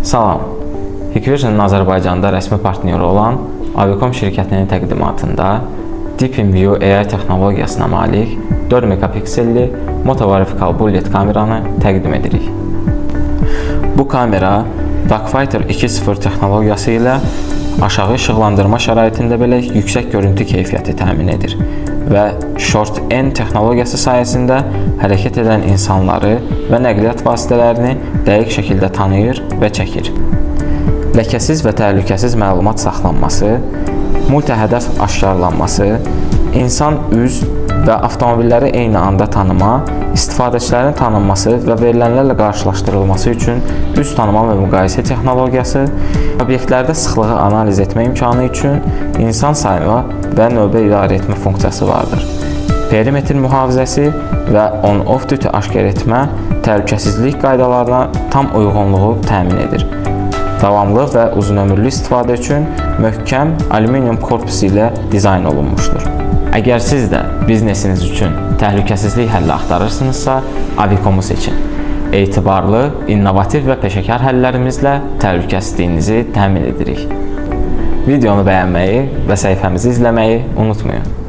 Salam. Hikvision Azərbaycanda rəsmi partnyoru olan Avikom şirkətinin təqdimatında DeepInView AI texnologiyasına malik 4 megapikselli Moto Varifocal Bullet kameranı təqdim edirik. Bu kamera Darkfighter 2.0 texnologiyası ilə aşağı işıqlandırma şəraitində belə yüksək görüntü keyfiyyəti təmin edir və Short N texnologiyası sayəsində hərəkət edən insanları və nəqliyyat vasitələrini dəqiq şəkildə tanıyır və çəkir. Ləkəsiz və təhlükəsiz məlumat saxlanması, multihədəf aşkarlanması, insan üz və avtomobilləri eyni anda tanıma, istifadəçilərin tanınması və verilənlərlə qarşılaşdırılması üçün üz tanıma və müqayisə texnologiyası, obyektlərdə sıxlığı analiz etmə imkanı üçün insan sayma və növbə idarə etmə funksiyası vardır. Perimetr mühafizəsi və on-off duty aşkar etmə təhlükəsizlik qaydalarına tam uyğunluğu təmin edir. Davamlı və uzunömürlü istifadə üçün möhkəm alüminium korpusu ilə dizayn olunmuşdur. Əgər siz də biznesiniz üçün təhlükəsizlik həlli axtarırsınızsa, Avikomu seçin. Etibarlı, innovativ və peşəkar həllərimizlə təhlükəsizliyinizi təmin edirik. Videonu bəyənməyi və səhifəmizi izləməyi unutmayın.